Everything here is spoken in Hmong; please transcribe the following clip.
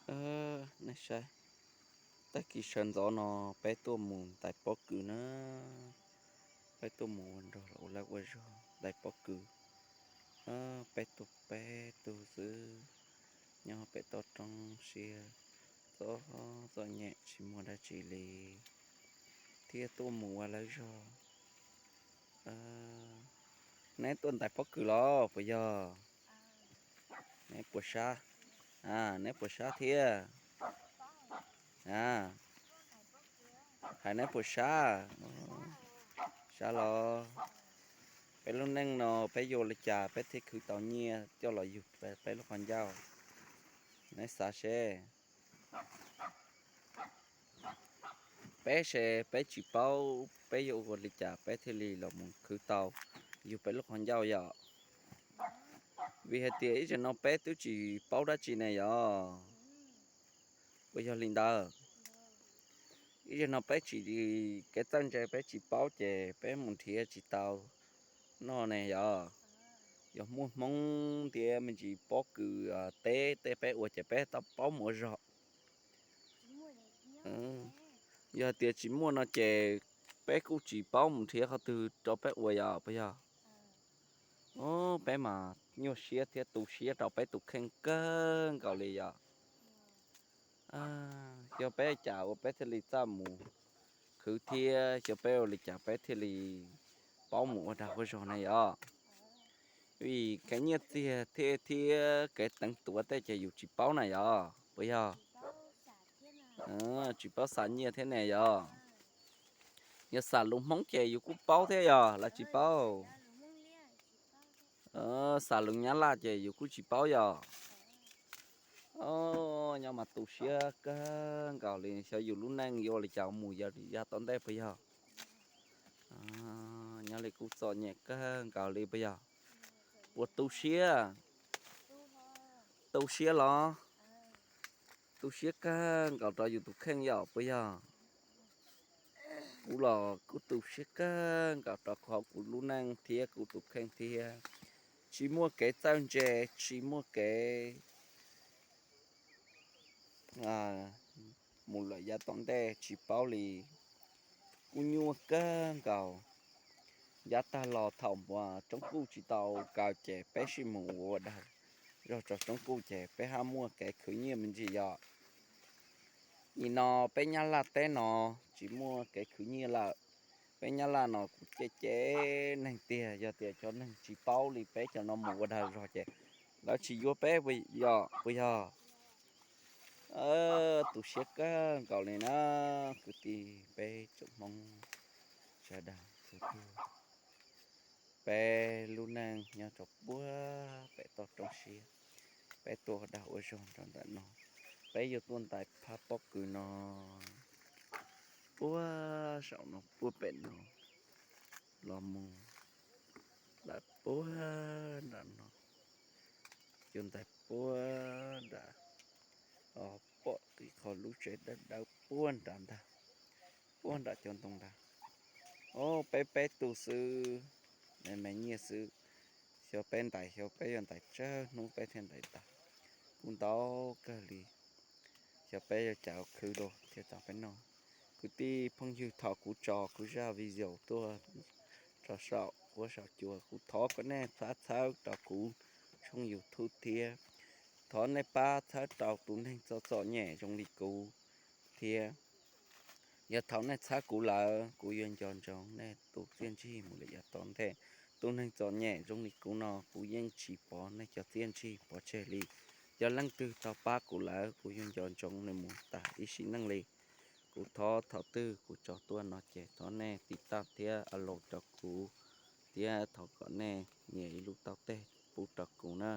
Nej saib, tag kis sawv ntxov no peb tuaj mus ntais pob kws na, peb tuaj mus ua nrog los ua lag ua zog ntais pob kws. Peb tuaj peb tug xwb, nyob pem toj roob siab, txom txom nyem tsis muaj dab tsi li, thiaj tuaj mus ua lag zog. Neb tuaj ntais pob kws los puas yog? Neb puas sab? Neb puas sab thiab? Hais neb puas sab? Sab los? Peb lub neej no peb yuav ua li cas peb thiaj khwv tau nyiaj coj los yug peb lub qhov ncauj? Neb xav seb. Peb se peb tsis paub peb yuav ua li cas peb thiaj li los mus khwv tau yug peb lub qhov ncauj yom. Vim hais tias ib zaug no peb twb tsis paub dab tsi ne yom. Puas yog li ntawd? Ib zaug no peb tsis, kev txawj ntse peb tsis paub ces peb mus nrhiav tsis tau noj ne yom. Yog muaj hmoob thiab me ntsis pob kws teb tej peb ua ces peb tau paub mus ua zog. Yog tias tsis muaj no ces peb kuj tsis paub mus nrhiav qhov twg rau peb ua yom puas yog? Peb mas nyuaj siab thiab tu siab rau peb tus kheej kawg nkaus li yom. Xyov peb cas ua peb thiaj li txaj mus khwv thiab xyov peb ua li cas peb thiaj li paub mus ua dag ua zog ne yom. Vim kev nyiaj txiag thiab kev teev tuav tej ces yus tsis paub na yom puas yog? Tsis paub xa nyiaj thiab ne yom. Yog xa lus hmoob ces yus kuj paub thiab yog los tsis paub? Xa lus nyab laj ces yus kuj tsis paub yog. Nyob mas tu siab kawg nkaus li, xyov yus lub neej yuav ua li cas mus yav tom ntej puas yog? Nyob li kuj txom nyem kawg nkaus li puas yog? Puas tu siab? Tu siab los? Tu siab kawg nkaus rau yus tus kheej yom puas yog? Kuv los kuv tu siab kawg nkaus rau qhov kuv lub neej thiab kuv tus kheej thiab. Tsis muaj kev txawj ntse, tsis muaj kev mus lawm yav tom ntej tsis paub li. Kuj nyuaj kawg nkaus. Yav tag los thaum uas roob kuj tsis tau kaw ces peb sij mus ua dag zog rau roob kuj ces peb haj muaj kev khwv nyiaj me ntsis yom. Nim no peb nyab laj teb no tsis muaj kev khwv nyiaj lawm. Peb nyab laj no kuj cem cem neeg tiag, yog tias cov neeg tsis paub li peb cov no mus ua dag zog ces lawv tsis yuav peb yom puas yog? Tu siab kawg nkaus li na kwv tij peb tsoom hmoob sawv daws txhua tug. Peb lub neej nyob rau puag pem toj roob siab, peb tuaj ua dag ua zog rau ntawm no, peb yuav tuaj ntais phab pob kws no puag saum no puag pem no los mus lawm puag nram no, yuav ntais puag nram, pom ib qho lub tsev dawb dawb puag nram ntag, puag nram cov ntoo ntag. Ob peb peb tug xwb, me me nyiaj xwb, xyov peb ntais xyov peb yuav ntais tsawg hnub peb thiaj ntais tag, kuj ntau kawg li. Xyov peb yuav cas khwv dua thiaj tau peb noj. Kwv tij phooj ywg, thaum kuv tso kuv zaj video tuaj rau saum huab saum cua kuv thov kom nej pab txhawb rau kuv tshooj YouTube thiab, thov nej pab txhawb rau tus neeg txom txom nyem zoo li kuv thiab. Yog thaum nej txhawb kuv lawm kuv yuav nco ntsoov nej tus txiaj ntsig mus lawm yav tom ntej. Tus neeg txom nyem zoo li kuv no kuv yeej tsis pov nej cov txiaj ntsig pov tseg li. Yog leej twg tau pab kuv lawm kuv yuav nco ntsoov nws mus tas ib sim neej li. Kuv thov thaum twg kuv tso tuaj no ces thov nej tiv tauj thiab alo rau kuv, thiab thov kom nej nias ib lub tau teg pub rau kuv na.